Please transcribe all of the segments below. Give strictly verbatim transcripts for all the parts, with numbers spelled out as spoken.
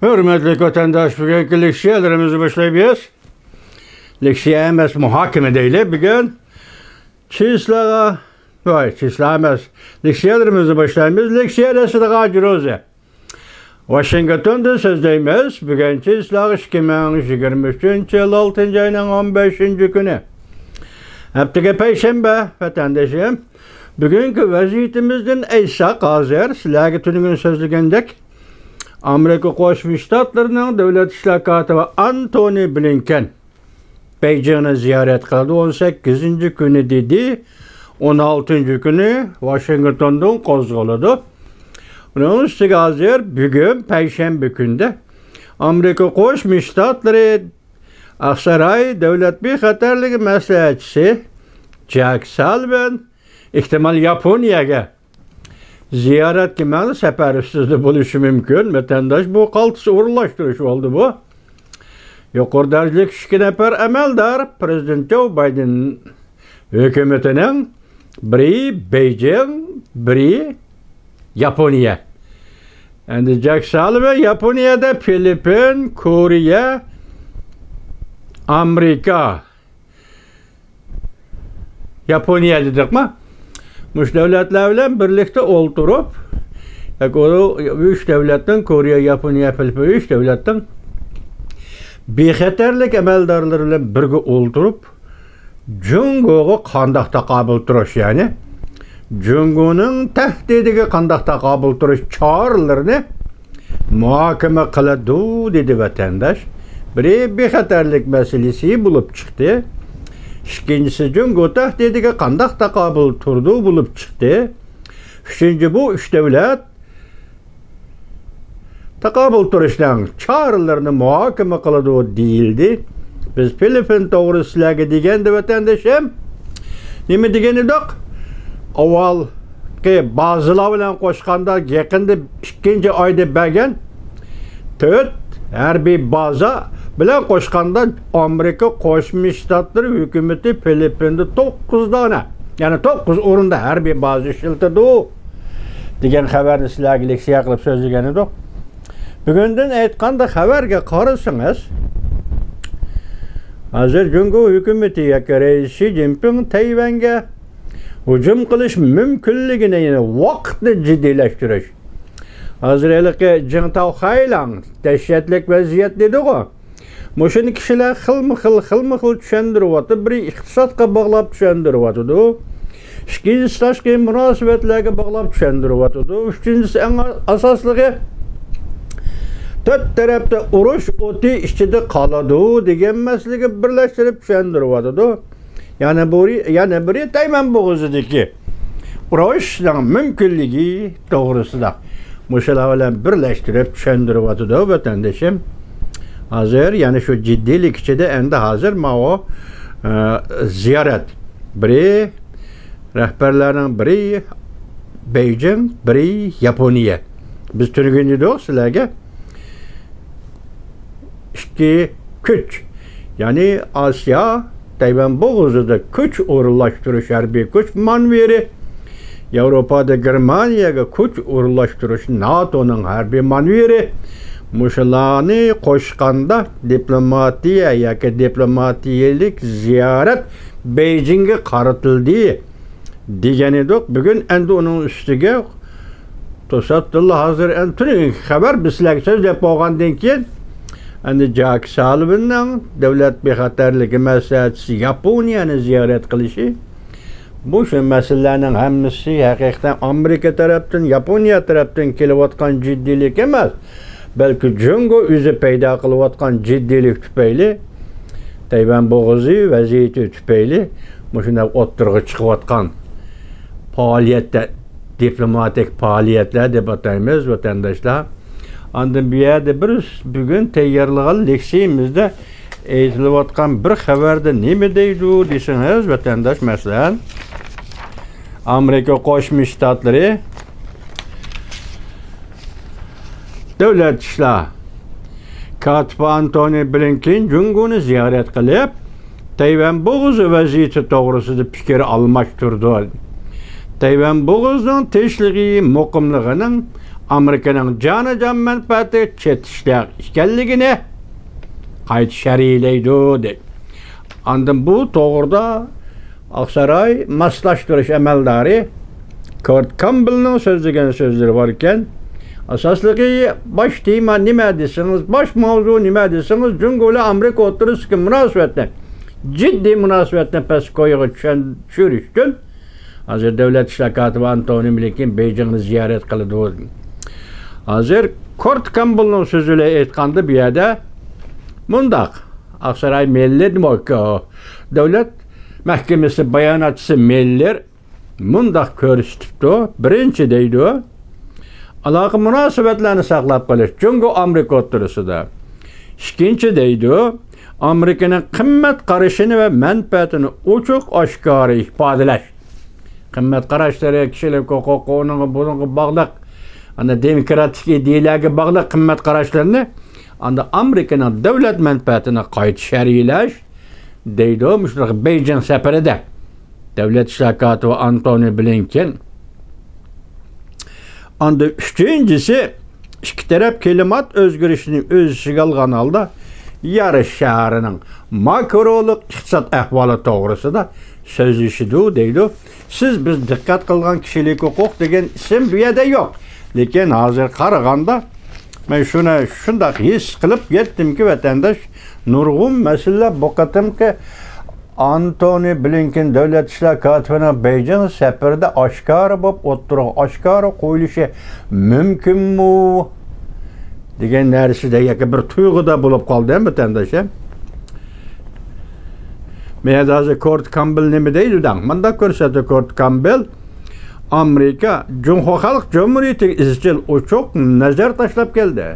ھۆرمەتلىك ۋەتەنداش، بۈگۈنكى لېكسىيەلىرىمىزنى باشلايمىز. لېكسىيە ئەمەس، مۇھاكىمە دەيلى. بۈگۈن چىسلاغا، ۋاي، چىسلا ئەمەس، لېكسىيەلىرىمىزنى باشلايمىز. لېكسىيە دەستىدىغا جروزى. ۋاشىنگتوندىن سۆزلەيمىز. بۈگۈن چىسلاغ ئىككى مىڭ يىگىرمە ئۈچىنچى يىل ئالتىنچى ئاينىڭ ئون بەشىنچى كۈنى. ھەپتىگە پەيشەنبە، ۋەتەندىشىم. بۈگۈنكى ۋەزىيىتىمىزدىن ئېيتساق، ھازىر سىلەرگە تۈنۈگۈن سۆزلىگەندەك، ئامېرىكا قوشما شتاتلىرىنىڭ دۆلەت ئىشلار كاتىپى ئانتونى بلىنكېن بېيجىڭنى زىيارەت قىلدى. ئون سەككىزىنچى كۈنى دېدى، ئون ئالتىنچى كۈنى ۋاشىنگتوندىن قوزغىلىدۇ. ئۇنىڭ ئۈستىگە ھازىر بۈگۈن پەيشەنبە كۈندە ئامېرىكا قوشما شتاتلىرى ئاقساراي دۆلەت بىخەتەرلىكى مەسلىھەتچىسى جاك سالۋىن ئېھتىمال ياپونىيەگە زىيارەتكە مەڭدى. سەپەر ئۈستىدە بولۇشى مۇمكىن. ۋەتەنداش، بۇ قالتىس ئورۇنلاشتۇرۇش بولدى بۇ. يۇقىرى دەرىجىلىك ئىككى نەپەر ئەمەلدار پىرېزىدېنت جو بايدېن ھۆكۈمىتىنىڭ، بىرى بېيجىڭ، بىرى ياپونىيە. ئەمدى جاك سالۋىن ياپونىيەدە فىلىپپىن، كورېيە، ئامېرىكا، ياپونىيە دېدۇقما؟ مۇشۇ دۆلەتلەر بىلەن بىرلىكتە ئولتۇرۇپ، ياكى ئۇ ئۈچ دۆلەتنىڭ، كورېيە، ياپونىيە، فىلىپپىن، ئۈچ دۆلەتنىڭ بىخەتەرلىك ئەمەلدارلىرى بىلەن بىرگە ئولتۇرۇپ، جۇڭگوغا قانداق تاقابىل تۇرۇش، يەنى جۇڭگونىڭ تەھدىتىگە قانداق تاقابىل تۇرۇش چارىلىرىنى مۇھاكىمە قىلىدۇ، دېدى ۋەتەنداش. بىرى بىخەتەرلىك مەسىلىسى بولۇپ چىقتى. ئىككىنچىسى جۇڭگو تەھدىتىگە قانداق تاقابىل تۇرىدۇ بولۇپ چىقتى. ئۈچىنچى، بۇ ئۈچ دۆلەت تاقابىل تۇرۇشنىڭ چارىلىرىنى مۇھاكىمە قىلىدۇ دېيىلدى. بىز فىلىپپىن توغرىسىدا سىلەرگە دېگەندە، ۋەتەندىشىم، نېمە دېگەن ئىدۇق؟ ئاۋۋالقى بازىلار بىلەن قوشقاندا، يېقىندا ئىككىنچى ئايدا بەرگەن تۆت ھەربىي بازا بىلەن قوشقاندا، ئامېرىكا قوشما شتاتلىرى ھۆكۈمىتى فىلىپپىندا توققۇز دانە، يەنى توققۇز ئورۇندا ھەربىي بازا ئىشلىتىدۇ دېگەن خەۋەرنى سىلەرگە لېكسىيە قىلىپ سۆزلىگەن ئىدۇق. بۈگۈندىن ئېيتقاندا، خەۋەرگە قارىسىڭىز، ھازىر جۇڭگو ھۆكۈمىتى ياكى رەئىس شى جىنپىڭ تەيۋەنگە ھۇجۇم قىلىش مۇمكىنلىكىنى، يەنى ۋاقىتنى جىددىيلەشتۈرۈش. ھازىر ھېلىقى جىڭتاۋ خەيلەڭ دەھشەتلىك ۋەزىيەت دېدىغۇ. مۇشۇنى كىشىلەر خىلمۇ خىل، خىلمۇ خىل چۈشەندۈرۈۋاتىدۇ. بىرى ئىقتىسادقا باغلاپ چۈشەندۈرۈۋاتىدۇ. ئىككىنچىسى تاشقى مۇناسىۋەتلەرگە باغلاپ چۈشەندۈرۈۋاتىدۇ. ئۈچىنچىسى، ئەڭ ئاساسلىقى، تۆت تەرەپتە ئۇرۇش ئوتى ئىچىدە قالىدۇ دېگەن مەسىلىگە بىرلەشتۈرۈپ چۈشەندۈرۈۋاتىدۇ. يەنە بىرى، يەنە بىرى تەيۋەن بوغۇزىدىكى ئۇرۇشنىڭ مۇمكىنلىكى توغرىسىدا مۇشۇلار بىلەن بىرلەشتۈرۈپ چۈشەندۈرۈۋاتىدۇ، ۋەتەندىشىم. ھازىر يەنە شۇ جىددىيلىك ئىچىدە ئەمدى ھازىر ماۋۇ، ئە، زىيارەت. بىرى رەھبەرلەرنىڭ بىرى بېيجىڭ، بىرى ياپونىيە. بىز تۈنۈگۈن دېدۇق سىلەرگە، ئىككى كۈچ، يەنى ئاسىيا، تەيۋەن بوغۇزىدا كۈچ ئورۇنلاشتۇرۇش، ھەربىي كۈچ مانېۋىرى، ياۋروپادا گېرمانىيەگە كۈچ ئورۇنلاشتۇرۇش، ناتونىڭ ھەربىي مانېۋىرى، مۇشۇلارنى قوشقاندا دىپلوماتىيە ياكى دىپلوماتىيەلىك زىيارەت بېيجىڭگە قارىتىلدى دېگەن ئىدۇق. بۈگۈن ئەمدى ئۇنىڭ ئۈستىگە توساتتىنلا ھازىر ئەمدى تۈنۈگۈنكى خەۋەر، بىز سىلەرگە سۆزلەپ بولغاندىن كېيىن، ئەمدى جاك سالۋىننىڭ دۆلەت بىخەتەرلىكى مەسلىھەتچىسى ياپونىيەنى زىيارەت قىلىشى، بۇ شۇ مەسىلىلەرنىڭ ھەممىسى ھەقىقەتەن ئامېرىكا تەرەپتىن، ياپونىيە تەرەپتىن كېلىۋاتقان جىددىيلىك ئەمەس، بەلكى جۇڭگو ئۆزى پەيدا قىلىۋاتقان جىددىيلىك تۈپەيلى، تەيۋەن بوغۇزى ۋەزىيىتى تۈپەيلى مۇشۇنداق ئوتتۇرىغا چىقىۋاتقان پائالىيەتتە، دىپلوماتىك پائالىيەتلەر دەپ ئاتايمىز، ۋەتەنداشلار. ئاندىن بۇ يەردە بىر بۈگۈن تەييارلىغان لېكسىيىمىزدە ئېيتىلىۋاتقان بىر خەۋەردە نېمە دەيدۇ دېسىڭىز، ۋەتەنداش، مەسىلەن، ئامېرىكا قوشما شتاتلىرى دۆلەت ئىشلار كاتىپى ئانتونى بلىنكېن جۇڭگونى زىيارەت قىلىپ، تەيۋەن بوغۇزى ۋەزىيىتى توغرىسىدا پىكىر ئالماشتۇرىدۇ. تەيۋەن بوغۇزىنىڭ تىنچلىقى، مۇقىملىقىنىڭ ئامېرىكىنىڭ جانىجان مەنپەئەتىگە چېتىشلىق ئىكەنلىكىنى قايتا شەرھلەيدۇ، دەيدۇ. ئاندىن بۇ توغرىدا ئاقساراي ماسلاشتۇرۇش ئەمەلدارى كورت كامبېلنىڭ سۆزلىگەن سۆزلىرى بار ئىكەن. ئاساسلىقى باش تېما نېمە دېسىڭىز، باش ماۋزۇ نېمە دېسىڭىز، جۇڭگو بىلەن ئامېرىكا ئوتتۇرىسىدىكى مۇناسىۋەتنى، جىددىي مۇناسىۋەتنى پەسكويىغا چۈشەن-، چۈشۈرۈش ئۈچۈن، ھازىر دۆلەت ئىشلار كاتىپى ئانتونى بلىنكېن بېيجىڭنى زىيارەت قىلىدۇ. ھازىر كورت كامبېلنىڭ سۆزى بىلەن ئېيتقاندا، بۇ يەردە مۇنداق، ئاقساراي مىللىي دېموك-، دۆلەت مەھكىمىسى باياناتچىسى مىللېر مۇنداق كۆرسىتىپتۇ. بىرىنچى دەيدۇ، ئالاقە مۇناسىۋەتلەرنى ساقلاپ قېلىش جۇڭگو ئامېرىكا ئوتتۇرىسىدا. ئىككىنچى دەيدۇ، ئامېرىكىنىڭ قىممەت قارىشىنى ۋە مەنپەئەتىنى ئوچۇق ئاشكارا ئىپادىلەش. قىممەت قاراشلىرى، كىشىلىك ھوقۇق، ئۇنىڭغا بۇنىڭغا باغلىق، ئاندىن دېموكراتىك ئىدىيەلەرگە باغلىق قىممەت قاراشلىرىنى، ئاندىن ئامېرىكىنىڭ دۆلەت مەنپەئەتىنى قايتا شەرھلەش دەيدۇ، مۇشۇنداق بېيجىڭ سەپىرىدە دۆلەت ئىشلار كاتىپى ئانتونى بلىنكېن. ئاندىن ئۈچىنچىسى، ئىككى تەرەپ كىلىمات ئۆزگىرىشىنى ئۆز ئىچىگە ئالغان ھالدا يارا شەھىرىنىڭ ماكرولۇق ئىقتىساد ئەھۋالى توغرىسىدا سۆزلىشىدۇ، دەيدۇ. سىز، بىز دىققەت قىلغان كىشىلىك ھوقۇق دېگەن ئىسىم بۇ يەردە يوق. لېكىن ھازىر قارىغاندا، مەن شۇنى شۇنداق ھېس قىلىپ يەتتىمكى، ۋەتەنداش، نۇرغۇن مەسىلىلەر بۇ قېتىمقى ئانتونى بلىنكېن دۆلەت ئىشلار كاتىپىنىڭ بېيجىڭ سەپىرىدە ئاشكارا بولۇپ ئوتتۇرىغا ئاشكارا قويۇلۇشى مۇمكىنمۇ دېگەن نەرسىدە ياكى بىر تۇيغۇدا بولۇپ قالدى، ۋەتەنداش. مەيەردە ھازىر كورت كامبېل نېمە دەيدۇ دەڭ؟ مۇنداق كۆرسەتتى كورت كامبېل، ئامېرىكا جۇڭخۇا خەلق جۇمھۇرىيىتىگە ئىزچىل ئوچۇق نەزەر تاشلاپ كەلدى.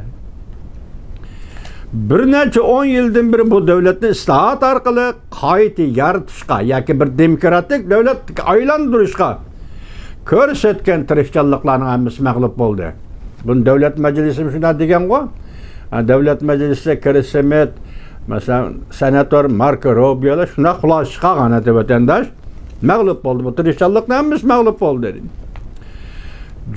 بىر نەچچە ئون يىلدىن بېرى بۇ دۆلەتنى ئىسلاھات ئارقىلىق قايتا يارىتىشقا ياكى بىر دېموكراتىك دۆلەتكە ئايلاندۇرۇشقا كۆرسەتكەن تىرىشچانلىقلارنىڭ ھەممىسى مەغلۇپ بولدى. بۇنى دۆلەت مەجلىسىمۇ شۇنداق دېگەنغۇ. ھە، دۆلەت مەجلىسى كىرىس سمىت، مەسىلەن، سېناتور ماركو روبىيولار شۇنداق خۇلاسە چىقارغان ئىدى، ۋەتەنداش. مەغلۇپ بولدى، بۇ تىرىشچانلىقنىڭ ھەممىسى مەغلۇپ بولدى.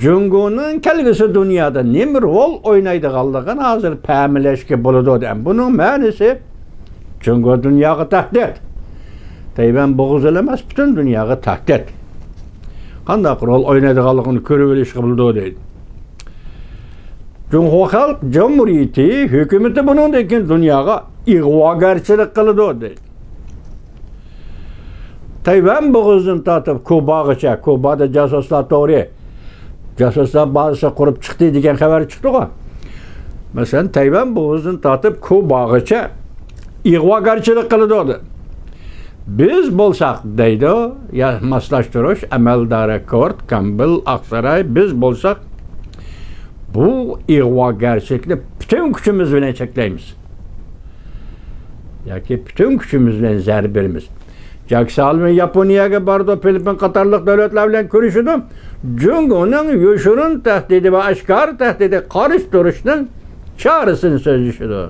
جۇڭگونىڭ كەلگۈسى دۇنيادا نېمە رول ئوينايدىغانلىقىنى ھازىر پەملەشكە بولىدۇ، دەم. بۇنىڭ مەنىسى جۇڭگو دۇنياغا تەھدىت. تەيۋەن بوغۇزىلا ئەمەس، پۈتۈن دۇنياغا تەھدىت. قانداق رول ئوينايدىغانلىقىنى كۆرۈۋېلىشقا بولىدۇ، دەيدۇ. جۇڭخۇا خەلق جۇمھۇرىيىتى ھۆكۈمىتى بۇنىڭدىن كېيىن دۇنياغا ئىغۋاگەرچىلىك قىلىدۇ، دەيدۇ. تەيۋەن بوغۇزىدىن تارتىپ كۇباغىچە، كۇبادا جاسۇسلار تورى، جاسۇسلار بازىسى قۇرۇپ چىقتى دېگەن خەۋەر چىقتىغۇ. مەسىلەن، تەيۋەن بوغۇزىدىن تارتىپ كۇباغىچە ئىغۋاگەرچىلىك قىلىدۇ. بىز بولساق، دەيدۇ، يا ماسلاشتۇرۇش ئەمەلدارى كورت كامبېل ئاقساراي، بىز بولساق، بۇ ئىغۋاگەرچىلىكنى پۈتۈن كۈچىمىز بىلەن چەكلەيمىز. ياكى پۈتۈن كۈچىمىز بىلەن زەربە بېرىمىز. جاك سالىۋان ياپونىيەگە بارىدۇ، فىلىپپىن قاتارلىق دۆلەتلەر بىلەن كۆرۈشىدۇ. جۇڭگونىڭ يوشۇرۇن تەھدىتى ۋە ئاشكارا تەھدىتىگە قارشى تۇرۇشنىڭ چارىسىنى سۆزلىشىدۇ.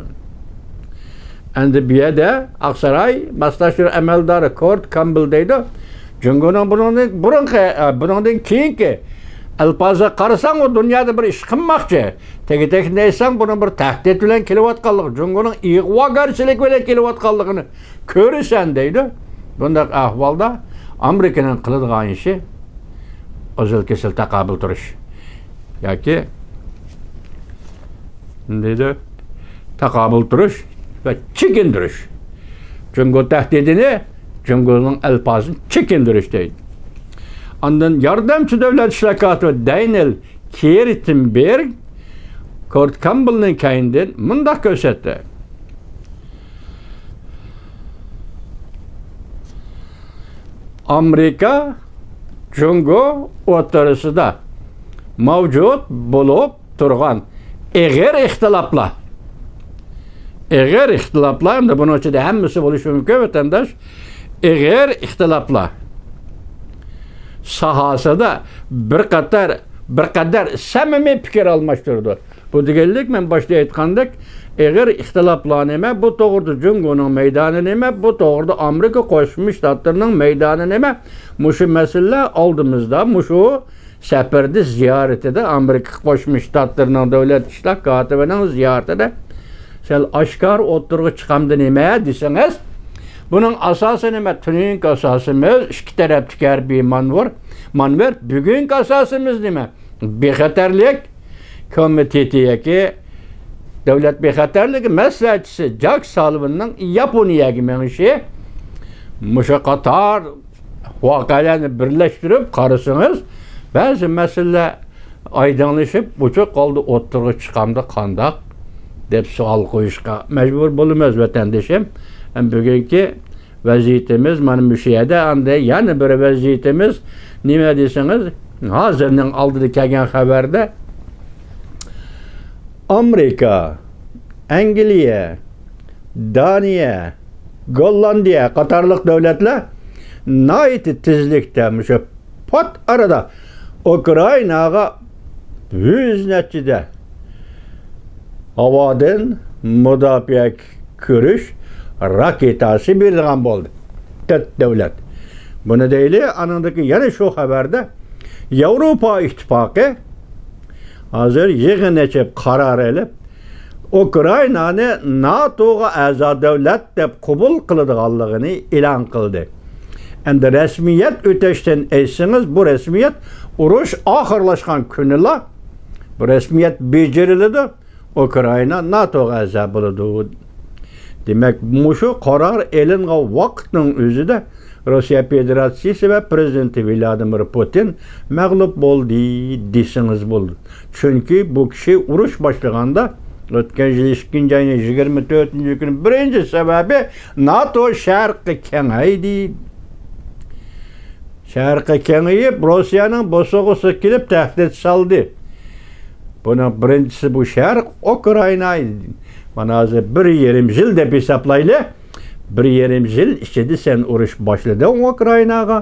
ئەمدى بۇ يەردە ئاقساراي ماسلاشتۇرۇش ئەمەلدارى كورت كامبېل دەيدۇ، جۇڭگونىڭ بۇنىڭدىن بۇرۇنقى، ئە، بۇنىڭدىن كېيىنكى ئەلپازىغا قارىساڭ، ئۇ دۇنيادا بىر ئىش قىلماقچى. تېگى-تېگىنى ئېيتساڭ، بۇنىڭ بىر تەھدىت بىلەن كېلىۋاتقانلىقى، جۇڭگونىڭ ئىغۋاگەرچىلىكى بىلەن كېلىۋاتقانلىقىنى كۆرىسەن، دەيدۇ. بۇنداق ئەھۋالدا ئامېرىكىنىڭ قىلىدىغان ئىشى ئۈزۈل-كېسىل تاقابىل تۇرۇش. ياكى دەيدۇ، تاقابىل تۇرۇش ۋە چېكىندۈرۈش. جۇڭگو تەھدىتىنى، جۇڭگونىڭ ئەلپازىنى چېكىندۈرۈش دەيدۇ. ئاندىن ياردەمچى دۆلەت ئىشلار كاتىپى دەنىيېل كىرتېنبېرگ كورت كامبېلنىڭ كەينىدىن مۇنداق كۆرسەتتى. ئامېرىكا، جۇڭگو ئوتتۇرىسىدا مەۋجۇت بولۇپ تۇرغان ئېغىر ئىختىلاپلار، ئېغىر ئىختىلاپلار، ئەمدى بۇنىڭ ئىچىدە ھەممىسى بولۇشى مۇمكىن، ۋەتەنداش، ئېغىر ئىختىلاپلار ساھەسىدە بىر قەدەر، بىر قەدەر سەمىمىي پىكىر ئالماشتۇرىدۇ. بۇ دېگەنلىك، مەن باشتا ئېيتقاندەك، ئېغىر ئىختىلاپلار نېمە، بۇ توغرىدا جۇڭگونىڭ مەيدانى نېمە، بۇ توغرىدا ئامېرىكا قوشما شتاتلىرىنىڭ مەيدانى نېمە، مۇشۇ مەسىلىلەر ئالدىمىزدا، مۇشۇ سەپەردە زىيارىتىدە، ئامېرىكا قوشما شتاتلىرىنىڭ دۆلەت ئىشلار كاتىپىنىڭ زىيارىتىدە سەل ئاشكارا ئوتتۇرىغا چىقامدۇ نېمە دېسىڭىز، بۇنىڭ ئاساسى نېمە؟ تۈنۈگۈنكى ئاساسىمىز ئىككى تەرەپتىكى ھەربىي مانېۋىر، مانېۋىر. بۈگۈنكى ئاساسىمىز نېمە؟ بىخەتەرلىك كومىتېتى ياكى دۆلەت بىخەتەرلىكى مەسلىھەتچىسى جاك سالىۋاننىڭ ياپونىيەگە مېڭىشى، مۇشۇ قاتار ۋەقەلەرنى بىرلەشتۈرۈپ قارىسىڭىز، بەزى مەسىلىلەر ئايدىڭلىشىپ، ئوچۇق ھالدا ئوتتۇرىغا چىقامدۇ قانداق دەپ سوئال قويۇشقا مەجبۇر بولىمىز، ۋەتەندىشىم. ھەم بۈگۈنكى ۋەزىيىتىمىز مانا مۇشۇ يەردە. ئاندىن يەنە بىر ۋەزىيىتىمىز نېمە دېسىڭىز، ھازىرنىڭ ئالدىدا كەلگەن خەۋەردە ئامېرىكا، ئەنگلىيە، دانىيە، گوللاندىيە قاتارلىق دۆلەتلەر ناھايىتى تېزلىكتە مۇشۇ پات ئارىدا ئۇكرائىناغا يۈز نەچچىدە ھاۋادىن مۇداپىئە كۈرۈش راكېتاسى بېرىدىغان بولدى. تۆت دۆلەت. بۇنى دەيلى، ئانىڭدىكى يەنە شۇ خەۋەردە ياۋروپا ئىتتىپاقى ھازىر يىغىن ئېچىپ قارار ئېلىپ، ئۇكرائىنانى ناتوغا ئەزا دۆلەت دەپ قوبۇل قىلىدىغانلىقىنى ئېلان قىلدى. ئەمدى رەسمىيەت ئۆتەشتىن ئېيتسىڭىز، بۇ رەسمىيەت ئۇرۇش ئاخىرلاشقان كۈنىلا بۇ رەسمىيەت بېجىرىلىدۇ. ئۇكرائىنا ناتوغا ئەزا بولىدۇ. دېمەك، مۇشۇ قارار ئېلىنغان ۋاقىتنىڭ ئۆزىدە روسىيە فېدېراتسىيىسى ۋە پىرېزىدېنتى ۋلادىمىر پۇتىن مەغلۇپ بولدى دېسىڭىز بولىدۇ. چۈنكى بۇ كىشى ئۇرۇش باشلىغاندا، ئۆتكەن يىل ئىككىنچى ئاينىڭ يىگىرمە تۆتىنچى كۈنى بىرىنچى سەۋەبى ناتو شەرققە كېڭەيدى. شەرققە كېڭىيىپ، روسىيەنىڭ بوسۇغىسىغا كېلىپ تەھدىت سالدى. بۇنىڭ بىرىنچىسى بۇ شەرق ئۇكرائىنا. مانا ھازىر بىر يېرىم يىل دەپ ھېسابلايلى. بىر يېرىم يىل ئىچىدە سەن ئۇرۇش باشلىدىڭ ئۇكرائىناغا.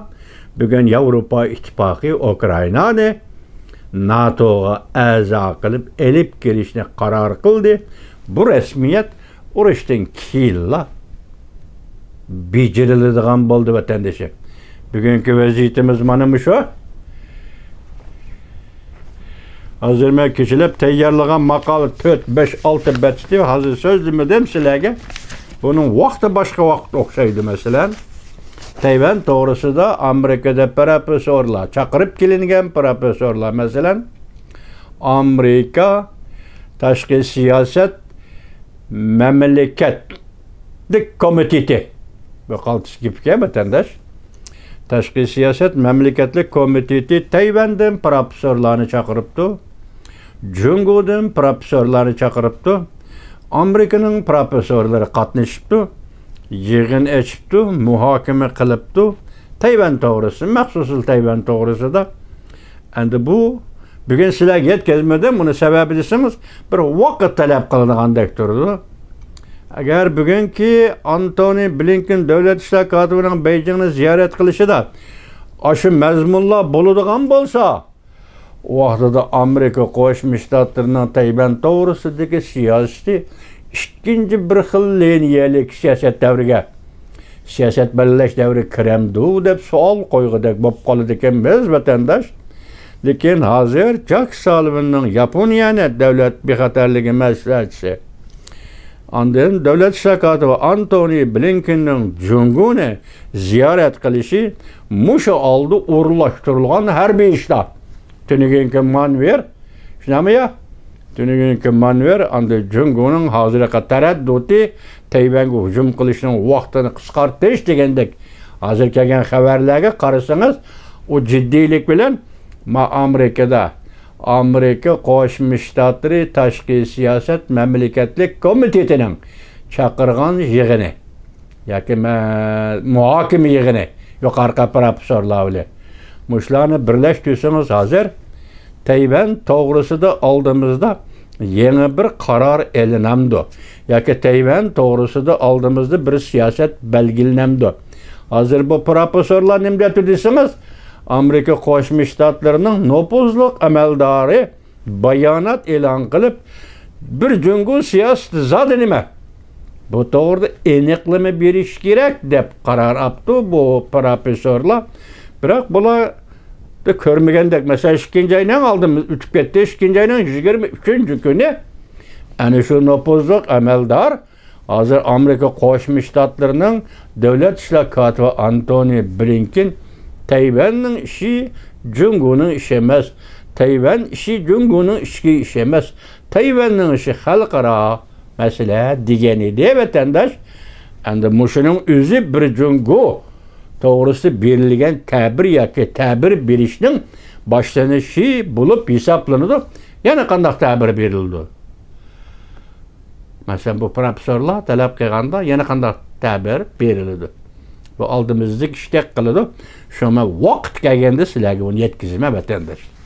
بۈگۈن ياۋروپا ئىتتىپاقى ئۇكرائىنانى ناتوغا ئەزا قىلىپ ئېلىپ كېلىشنى قارار قىلدى. بۇ رەسمىيەت ئۇرۇشتىن كېيىنلا بېجىرىلىدىغان بولدى، ۋەتەندىشىم. بۈگۈنكى ۋەزىيىتىمىز مانا مۇشۇ. ھازىر مەن كېچىلەپ تەييارلىغان ماقالە تۆت، بەش، ئالتە بەت ئىدى. ھازىر سۆزلىمىدىم سىلەرگە. بۇنىڭ ۋاقتى باشقا ۋاقىت ئوخشايدۇ، مەسىلەن. تەيۋەن توغرىسىدا ئامېرىكىدا پروفېسسورلار، چاقىرىپ كېلىنگەن پروفېسسورلار، مەسىلەن، ئامېرىكا تاشقى سىياسەت مەملىكەتلىك كومىتېتى. بۇ قالتىس گېپكەن، ۋەتەنداش. تاشقى سىياسەت مەملىكەتلىك كومىتېتى تەيۋەندىن پروفېسسورلارنى چاقىرىپتۇ. جۇڭگودىن پروفېسسورلارنى چاقىرىپتۇ. ئامېرىكىنىڭ پروفېسسورلىرى قاتنىشىپتۇ. يىغىن ئېچىپتۇ، مۇھاكىمە قىلىپتۇ. تەيۋەن توغرىسى، مەخسۇسلا تەيۋەن توغرىسىدا. ئەمدى بۇ، بۈگۈن سىلەرگە يەتكۈزمىدىم، بۇنى سەۋەبى دېسىڭىز، بىر ۋاقىت تەلەپ قىلىدىغاندەك تۇرىدۇ. ئەگەر بۈگۈنكى ئانتونى بلىنكېن دۆلەت ئىشلار كاتىپىنىڭ بېيجىڭنى زىيارەت قىلىشىدا ئاشۇ مەزمۇنلار بولىدىغان بولسا، ئۇ ۋاقتىدا ئامېرىكا قوشما شتاتلىرىنىڭ تەيۋەن توغرىسىدىكى سىياسىتى ئىككىنچى بىر خىل لىنىيەلىك سىياسەت دەۋرىگە، سىياسەت بەلگىلەش دەۋرىگە كىرەمدۇ دەپ سوئال قويغۇدەك بولۇپ قالىدىكەنمىز، ۋەتەنداش. لېكىن ھازىر جاك سالىۋاننىڭ ياپونىيەنى دۆلەت بىخەتەرلىكى مەسلىھەتچىسى، ئاندىن دۆلەت ئىشلار كاتىپى ئانتونى بلىنكېننىڭ جۇڭگونى زىيارەت قىلىشى مۇشۇ ئالدى ئورۇنلاشتۇرۇلغان ھەربىي ئىشلار. تۈنۈگۈنكى مانېۋىر، شۇنداقمۇ يا؟ تۈنۈگۈنكى مانېۋىر، ئاندىن جۇڭگونىڭ ھازىرقى تەرەددۇتى، تەيۋەنگە ھۇجۇم قىلىشنىڭ ۋاقتىنى قىسقارتىش دېگەندەك، ھازىر كەلگەن خەۋەرلەرگە قارىسىڭىز، ئۇ جىددىيلىك بىلەن ما ئامېرىكىدا، ئامېرىكا قوشما شتاتلىرى تاشقى سىياسەت مەملىكەتلىك كومىتېتىنىڭ چاقىرغان يىغىنى ياكى مە-، مۇھاكىمە يىغىنى يۇقىرىقى پروفېسسورلار بىلەن. مۇشۇلارنى بىرلەشتۈرسىڭىز، ھازىر تەيۋەن توغرىسىدا ئالدىمىزدا يېڭى بىر قارار ئېلىنامدۇ ياكى تەيۋەن توغرىسىدا ئالدىمىزدا بىر سىياسەت بەلگىلىنەمدۇ؟ ھازىر بۇ پروفېسسورلار نېمە دەپتۇ دېسىڭىز، ئامېرىكا قوشما شتاتلىرىنىڭ نوپۇزلۇق ئەمەلدارى بايانات ئېلان قىلىپ، بىر جۇڭگو سىياسىتى زادى نېمە؟ بۇ توغرىدا ئېنىقلىما بېرىش كېرەك، دەپ قارار ئاپتۇ بۇ پروفېسسورلار. بىراق بۇلار كۆرمىگەندەك، مەسىلەن، ئىككىنچى ئاينىڭ ئالدىمىز ئۆتۈپ كەتتى، ئىككىنچى ئاينىڭ يىگىرمە ئۈچىنچى كۈنى ئەنە شۇ نوپۇزلۇق ئەمەلدار، ھازىر ئامېرىكا قوشما شتاتلىرىنىڭ دۆلەت ئىشلار كاتىپى ئانتونى بلىنكېن، تەيۋەننىڭ ئىشى جۇڭگونىڭ ئىشى ئەمەس، تەيۋەن ئىشى جۇڭگونىڭ ئىچكى ئىشى ئەمەس، تەيۋەننىڭ ئىشى خەلقئارا مەسىلە، دېگەن ئىدى، ۋەتەنداش. ئەمدى مۇشۇنىڭ ئۆزى بىر جۇڭگو توغرىسىدا بېرىلگەن تەبىر ياكى تەبىر بېرىشنىڭ باشلىنىشى بولۇپ ھېسابلىنىدۇ. يەنە قانداق تەبىر بېرىلىدۇ؟ مەسىلەن، بۇ پروفېسسورلار تەلەپ قىلغاندا يەنە قانداق تەبىر بېرىلىدۇ؟ بۇ ئالدىمىزدىكى ئىشتەك قىلىدۇ. شۇڭا مەن ۋاقىت كەلگەندە سىلەرگە بۇنى يەتكۈزىمەن، ۋەتەنداش.